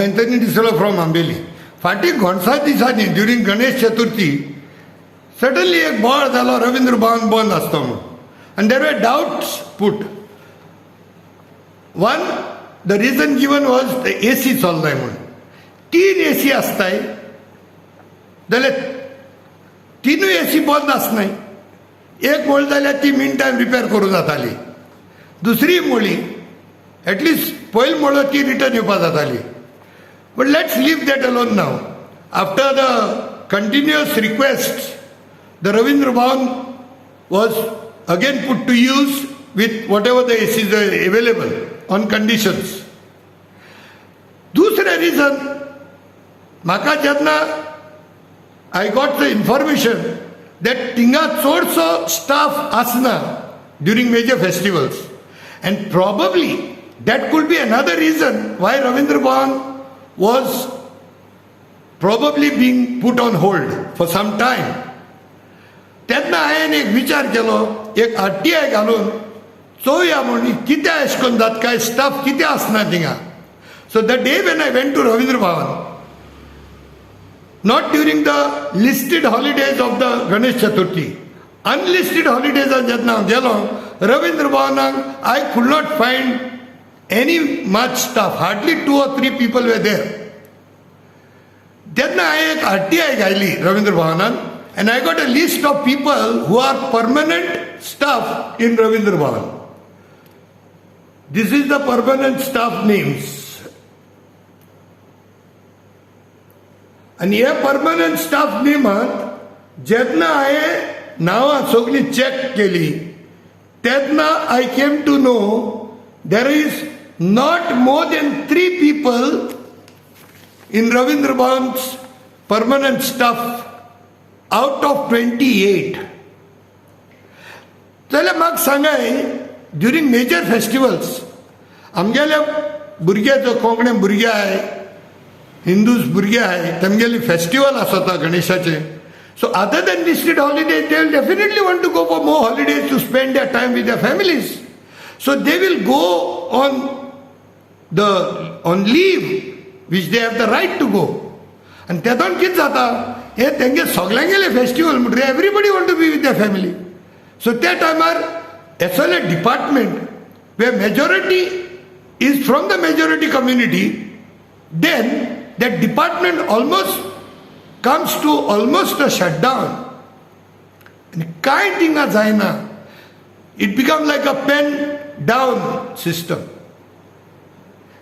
Anthony डिसोला from Ambelim. फाटीं गोणसा दिसांनी during Ganesh Chaturthi suddenly एक बोवाळ जालो, रवींद्र भवन बंद आसता म्हणून, आनी there were doubts put. One, the reason given was the AC चलनाय म्हणून. तीन एसी आसताय जाल्यार तिनूय एसी बंद आसनाय. एक मोळी जाल्यार ती मीन टायम रिपेर करूं जाताली, दुसरी मोळी एटलिस्ट पयली मोळो ती रिटर्न येवपा जाताली. But let's leave that alone now. After the continuous request, the Ravindra Bhavan was again put to use with whatever the ACs are available on conditions. दुसरें रिजन, म्हाका जेन्ना I got the information that थिंगा चडसो staff आसना during major festivals, and probably that could be another reason why Ravindra Bhavan was probably being put on hold for some time. तेन्ना हांवें एक विचार केलो, एक आरटीआय घालून चोवया म्हूण, कितें अशें करून जाता काय, स्टाफ कितें आसना थिंगा. So the day when I went to Ravindra Bhavan, not during the listed holidays of the Ganesh Chaturthi, unlisted हॉलिडेजान जेन्ना हांव गेलो Ravindra भवनाक, I could not find any much staff. Hardly two or three people were there. तेन्ना हांवें एक RTI घायली रवींद्र भवनान and I got a list of people who are permanent staff in Ravindra Bhavan. This is the permanent staff names. आनी हे permanent staff नेमांत जेन्ना हांवें नांवां सगळीं चॅक केली तेन्ना I came to know there is not more than three people in Ravindra Bhavan's permanent staff out of 28. जाल्यार म्हाका सांगाय, ड्युरींग मेजर फेस्टिवल्स आमगेल्या भुरगे जो कोंकणी भुरगे आहाय, हिंदूज भुरगे आहाय, तेमगेली फेस्टिवल आसता गणेशाचें. So other than listed holidays, they will definitely want to go for more holidays to spend their time with their families. So they will go on leave, which they have the right to go. आनी तेतून कितें जाता, हे तेंगे सगल्यांगेले festival म्हणटकीर everybody want to be with their family. So त्या टायमार असले department where majority is from the majority community, then that department almost comes to almost a shutdown. आनी कांय थिंगा जायना. It become like a pen down system.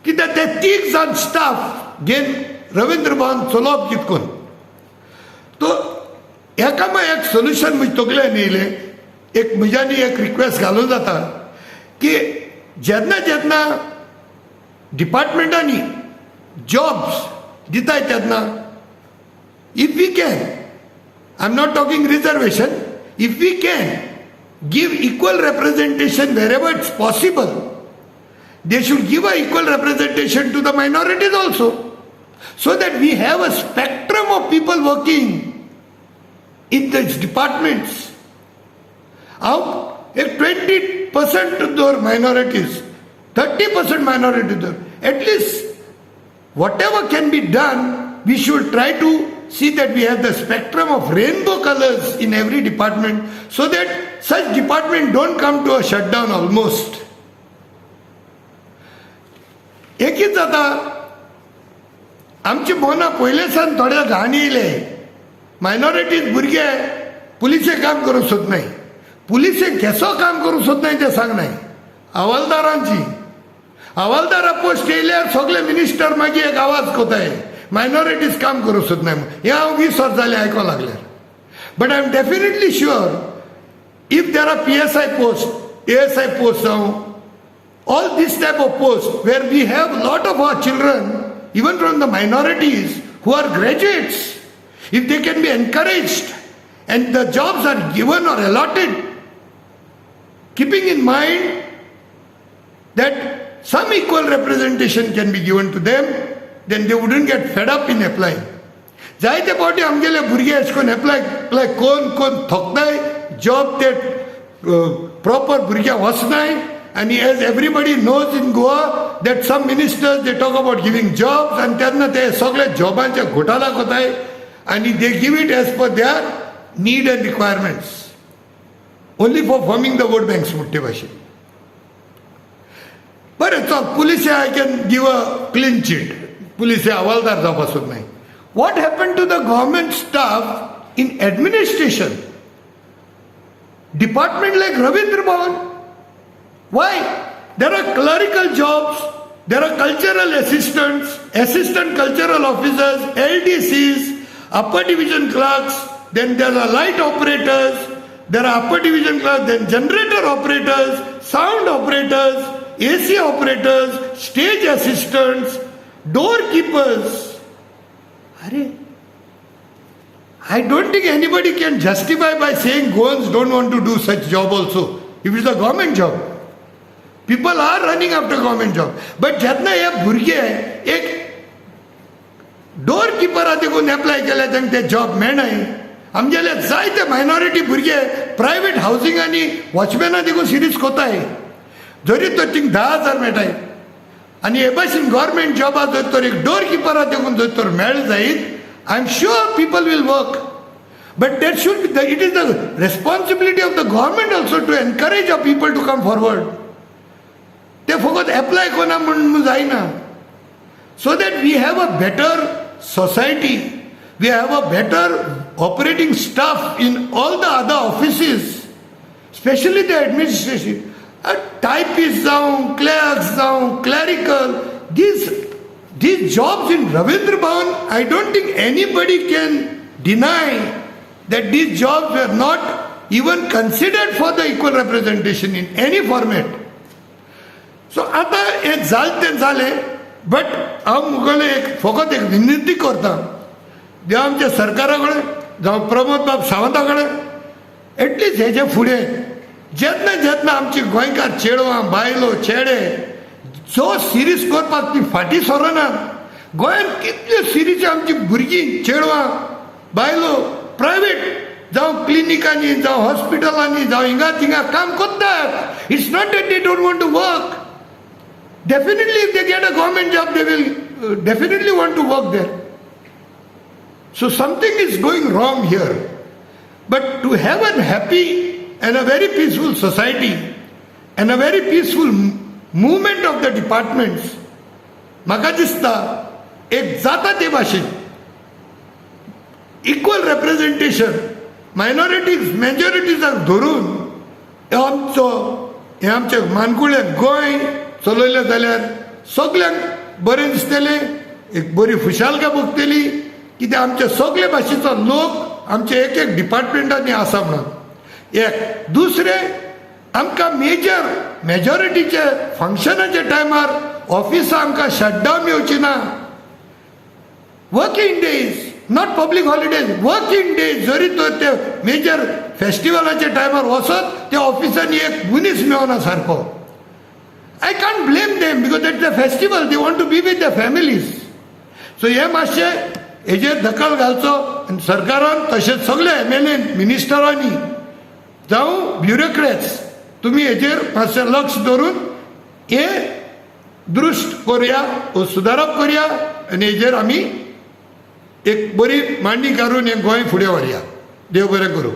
कित्याक ते तीग जाण स्टाफ घेवन रवींद्र भवन चलोवप कित करून? तो हेका मागीर एक सोल्युशन म्हजे तकलेन येयलें. एक म्हज्यानी एक रिक्वेस्ट घालूं जाता की जेन्ना जेन्ना डिपार्टमेंटांनी जॉब्स दिताय तेन्ना, if we can, I am not talking reservation, if we can give equal representation wherever it's possible, they should give a equal representation to the minorities also, so that we have a spectrum of people working in these departments. हांव एक 20% दवर minorities, 30% minority दवर, at least whatever can be done, we should try to see that we have the spectrum of rainbow colors in every department, so that such department don't come to a shutdown almost. एकच जाता, आमची मनां पयले सावन थोडे घाण येयले. Minorities भुरगे पुलिसे काम करूंक सोदनाय. पुलिसे केसो काम करूंक सोदनाय तें सांगनाय. हवालदारांची हवालदारा पोस्ट येयल्यार सगळे मिनिस्टर मागीर एक आवाज कोताय, मायनॉरिटीज काम करूंक सोदनाय. हें हांव 20 वर्स जालें आयको लागल्यार. But I am definitely sure, if there are PSI post, ASI post जावं, all this type of posts where we have lot of our children, even from the minorities, who are graduates, if they can be encouraged and the jobs are given or allotted, keeping in mind that some equal representation can be given to them, then they wouldn't get fed up in applying. जायते फावटी आमगेले भुरगे अशें करून apply apply कोन कोन थोकताय, job ते proper भुरग्यांक वचनाय. आनी as everybody knows in Goa that some ministers, they talk about giving jobs आनी तेन्ना ते सगळे जॉबांचे घोटाळा कोताय आनी they give it as per their need and requirements, only for forming the vote banks. मोठे भाशेन बरें, चल, पुलिसे I can give a clean chit. पुलिसे havildar जावपा सोदनाय. What happen to the government staff in administration department like Ravindra Bhavan? Why? There are clerical jobs, there are cultural assistants, assistant cultural officers, LDCs, upper division clerks, then there are light operators, there are upper division clerks, then generator operators, sound operators, AC operators, stage assistants, doorkeepers. Arey, I don't think anybody can justify by saying Goans don't want to do such job also, if it's a government job. People are running after government job. But जेन्ना हे भुरगे एक door किपरा देखून apply केले, तांकां ते job मेळनाय. आमगेले जायते मायनॉरिटी भुरगे प्रायवेट हावसिंगांनी वॉचमॅना देखून सिरीज कोताय, जरी तर थिंग 10,000 मेळटाय. आनी हे भाशेन गव्हर्मेंट जॉबा जर तर एक डोर किपरा देखून जर तर मेळ जायत, I am sure people will work. But that should be it is the responsibility of the government also to encourage a people to come forward. ते फकत एप्लाय कोना म्हूण जायना. So that we have a better society, we have a better operating staff in all the other offices, specially the administration. Typist जावं, clerks जावं, clerical, these jobs in Ravindra Bhavan, I don't think anybody can deny that these jobs were not even considered for the equal representation in any format. So आतां हें जालें तें जालें, but हांव मुगेलें एक फकत एक विनंती करता, जें आमच्या सरकारा कडेन जावं प्रमोद बाब सावंता कडेन, एटलिस्ट हेजे फुडें जेन्ना जेन्ना आमची गोंयकार चेडवां, बायलो, चेडे जो सिरीज करपाक ती फाटीं सरनात. गोंयांत कितल्यो सिरीज आमची भुरगीं, चेडवां, बायलो प्रायवेट जावं क्लिनिकांनी, जावं हॉस्पिटलांनी, जावं हिंगा थिंगा काम करतात. It's not that they don't want to work. Definitely, if they get a government job, they will definitely want to work there. So something is going wrong here. But to have a happy and a very peaceful society and a very peaceful movement of the departments, म्हाका दिसता एक जाता ते भाशेन equal representation minorities मेजॉरिटीजाक धरून हे आमचो हें आमचें मानकुळें गोंय चलयलें जाल्यार सगल्यांक बरें दिसतलें, एक बरी खुशालकाय भोगतली, कित्याक आमचे सगळे भाशेचो लोक आमचे एक एक डिपार्टमेंटांनी आसा म्हणून एक. दुसरें, आमकां मेजर मेजॉरिटीचे फंक्शनाच्या टायमार ऑफिसां आमकां शटडावन येवची ना. Working days, not public holidays, working days जरी तर ते मेजर फेस्टिवलाच्या टायमार वचत त्या ऑफिसांनी एक मनीस मेळना सारको. I can't blame them because that the festival, they want to be with the families. So हे मातशें हेजेर दखल घालचो आनी सरकारान तशेंच सगळे एमएलए, मिनिस्टरांनी जावं ब्युरोक्रेट्स, तुमी हेजेर मातशें लक्ष दवरून हे दुरुस्त करुया, सुदारप करुया आनी हेजेर आमी एक बरी मांडणी करून हें गोंय फुडें व्हरया. देव बरें करूं.